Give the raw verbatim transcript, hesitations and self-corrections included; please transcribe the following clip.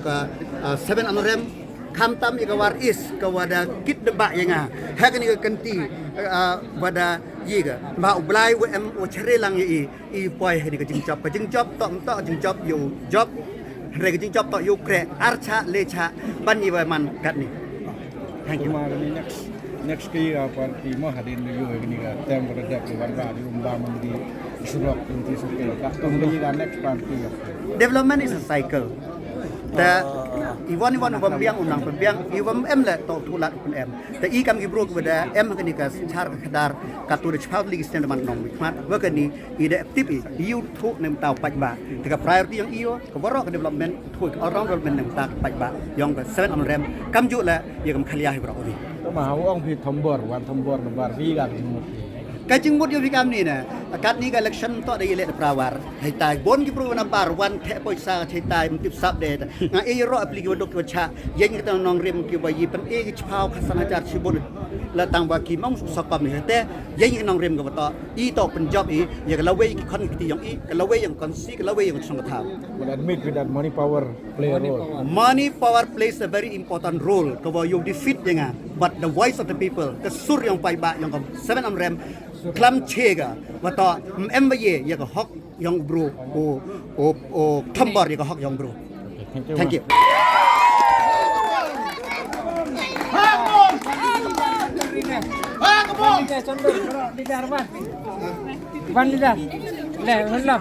Ka, ah, seven Amrem, khamtam ya ka War East, ka wa da kit da ba ya nga. Ha kani ka kynti, ah, wa da yi ka. Ba u Blai wa em u chare lang ya i, i poi ha kani ka jingjop. Ka jingjop toh, toh jingjop yow jop. Hynre ka jingjop toh yow kre, ar cha, le cha, ban i wa man katni. Thank you. Tuma kani next, next ki, ah, party mo hadien yow kani ka tem wa da dep ki wan ra di um ba man di surok kynti surok. Ka tum kani ka next party ya. Development is a cycle. Te iwan iwan u bam biang u nang pynbiang, i bam em le toh u thulat u pynem. Te i kam ki bru ki wa da em ha kani ka char ka khadar, ka tu da chiphaw tylli ki snem da man nong mi khmat, wa kani i da tip i, i u thu ne mynta u paidbah. Te ka priority yong i yow, ka waroh ka development, thu ka all round development ne mynta ka paidbah yong ka seven Amrem, kamjooh le ya ka Meghalaya hi waroh uni. Tuma ha ong phi thombor, wan thombor na bar phi ka jingmut. Ka jingmut yow phi kamni na, katni ka election toh da yaleh da pra war. Hei tai, bon ki bru na bar, wan theh poisa, hei tai, mtip sap de. Nga e roh apli ki wa duk ki wa chah, yeng ki tang nongrim ki wa yi pyne ki chiphaw khatsan hajar chibun. La tang wa ki mong suk sakam ni te, yeng ki nongrim ki wa toh, i toh pynjop i, ya ka lawei ki khon ki kti yong i, ka lawei yong ka constituency, ka lawei yong ka chnong ka thaw. But admit with that money power play a role. Money power plays a very important role, ka wa yow defeat ya nga, but the voice of the people, ka sur yong paidbah, yong ka seven Amrem, klam che ka, wa toh, em wa ye, ya ka hok yong bru, o, o, o, thombor ya ka hok yong bru. Thank you. Thank you. One leader. Le, hello.